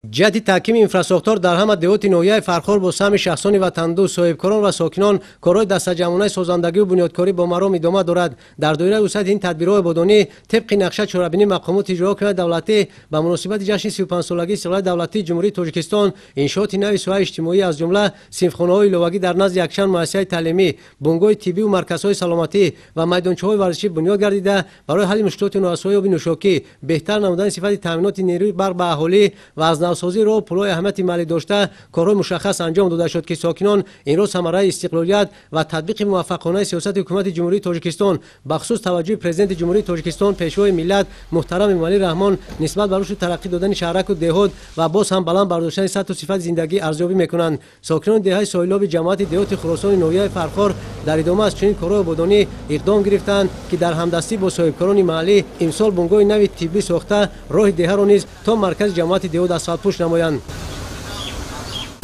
Ҷиҳати таҳкими инфрасохтор дар ҳама деҳоти ноҳияи Фархор бо саҳми шахсони ватандӯст, соҳибкорон ва сокинон корҳои дастаҷамъонаи созандагию бунёдкорӣ бо маром идома дорад. Дар доираи вусъати ин тадбирҳои ободонӣ, тибқи нақша чорабинии мақомоти иҷроия ҳокимияти давлатӣ ба муносибати ҷашни 35-солагии истиқлолияти давлатии Ҷумҳурии Тоҷикистон иншооти нави соҳаи иҷтимоӣ, аз ҷумла синфхонаҳои иловагӣ дар назди якчанд муассисаи таълимӣ, бунгоҳи тиббиву марказҳои саломатӣ ва майдончаҳои варзишӣ бунёд гардида, барои ҳалли мушкилоти норасоии оби нӯшокӣ, беҳтар намудани сифати таъминоти нерӯи барқ ба аҳолӣ ва аз навсозии роҳу пулҳои аҳамияти маҳаллӣ дошта корҳои мушаххас анҷом дода шуд, ки сокинон инро самараи истиқлолият ва татбиқи муваффақонаи сиёсати ҳукумати Ҷумҳурии Тоҷикистон, бахусус таваҷҷӯҳи Президенти Ҷумҳурии Тоҷикистон, Пешвои миллат муҳтарам Эмомалӣ Раҳмон нисбат ба рушду тараққӣ додани шаҳраку деҳот ва боз ҳам баланд бардоштани сатҳу сифати зиндагӣ арзёбӣ мекунанд. Сокинони деҳаи Соҳилоби ҷамоати деҳоти Хуросони ноҳияи Фархор дар идома аз чунин корҳои ободонӣ иқдом гирифтанд, ки дар ҳамдастӣ бо соҳибкорони маҳаллӣ имсол бунгоҳи нави тиббӣ сохта, роҳи деҳаро низ то маркази ҷамоати деҳот асфалтпӯш намоянд.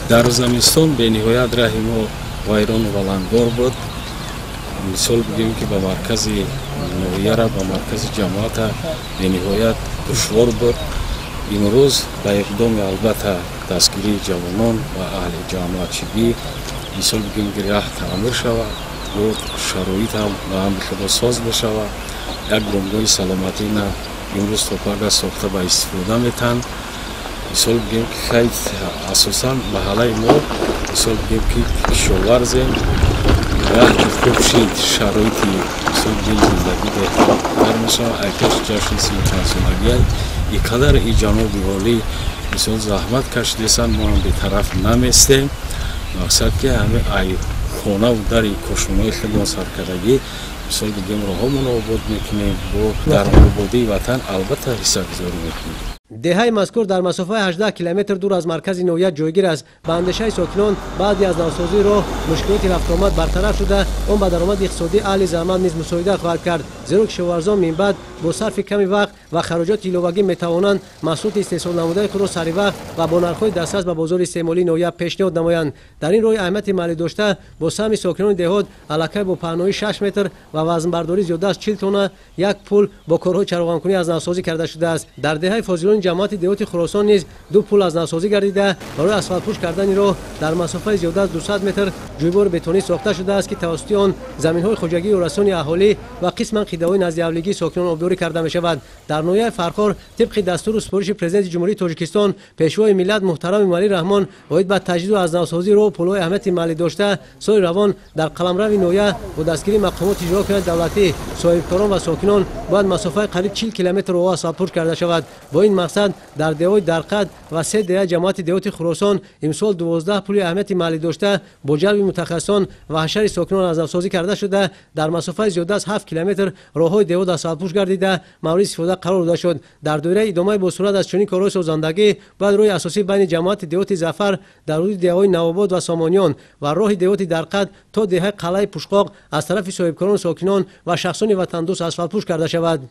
Дар замистон бениҳоят раҳи мо вайрону валангор буд. Мисол бигӯем, ки ба маркази ноҳияра, ба маркази ҷамоата бениҳоят душвор буд. Имрӯз ба иқдоми, албатта, дастгирии ҷавонон ва аҳли ҷамоатчигӣ, мисол бигӯем, ки раҳ таъмир шавад, шароит ҳам ба амри Худо соз мешавад. Як бунгоҳи саломатӣ на имрӯз то пага сохта ба истифода метаҳанд. Мисол бигӯем, ки хай, асосан маҳаллаи мо, мисол бигӯем, ки кишоварзем. Раҳ ки хуб шид, шароити, мисол бигӯем, зиндагӣ беҳтар мешавад. Ай пеши ҷашни 35-солагия и қадар и ҷаноби олӣ, мисол, заҳмат кашидесанд, мо ҳам бетараф наместем. Мақсад ки ҳами ай хонаву дари кошонаи худмон саркардагӣ, мисол бигӯем, роҳҳомонро обод мекунем, бо дар ободии ватан, албатта, ҳиссагузорӣ мекунем. Деҳаи мазкур дар масофаи 18 километр дур аз маркази ноҳия ҷойгир аст. Ба андешаи сокинон, баъди аз навсозии роҳ мушкилоти рафтуомад бартараф шуда, он ба даромади иқтисодии аҳли заҳмат низ мусоидат хоҳад кард, зеро кишоварзон минбаъд бо сарфи ками вақт ва хароҷоти иловагӣ метавонанд маҳсулоти истеҳсолнамудаи худро саривақт ва бо нархҳои дастрас ба бозори истеъмолии ноҳия пешниҳод намоянд. Дар ин роҳи аҳамияти маҳаллӣ дошта бо саҳми сокинони деҳот аллакай бо паҳноии 6 метр ва вазнбардории зиёда аз 40 тонна як пул бо корҳои чароғонкунӣ аз навсозӣ карда шудааст. Дар деҳаи Фозилони ҷамоати деҳоти Хуросон низ ду пул аз навсозӣ гардида, барои асфалтпӯш кардани роҳ дар масофаи зиёда аз 200 метр ҷӯйбори бетонӣ сохта шудааст, ки тавассути он заминҳои хоҷагии ёрасони аҳолӣ ва қисман қитъаҳои наздиҳавлигии сокинон обдорӣ карда мешавад. Дар ноҳияи Фархор тибқи дастуру супориши Президенти Ҷумҳурии Тоҷикистон, Пешвои миллат муҳтарам Эмомалӣ Раҳмон оид ба таҷдиду аз навсозии роҳу пулҳои аҳамияти маҳаллӣ дошта, соли равон дар қаламрави ноҳия бо дастгирии мақомоти иҷроия ҳокимияти давлатӣ, соҳибкорон ва сокинон бояд масофаи қариб 40 километр роҳ асфалтпӯш карда шавад. Бо ин мақсад дар деҳои Дарқад ва се деҳа ҷамоати деҳоти Хуросон имсол 12 пули аҳамияти маҳаллӣ дошта бо ҷалби мутахассисон ва ҳашари сокинон аз навсозӣ карда шуда, дар масофаи зиёда аз 7 километр роҳҳои деҳот асфалтпӯш гардида, мавриди истифода қарор дода шуд. Дар доираи идомаи босуръат аз чунин корҳои созандагӣ бояд роҳи асосӣ байни ҷамоати деҳоти Зафар дар ҳудуди деҳаҳои Навобод ва Сомониён ва роҳи деҳоти Дарқад то деҳаи Қалъаи Пушқоқ аз тарафи соҳибкорону сокинон ва шахсони ватандӯст асфалтпӯш карда шавад.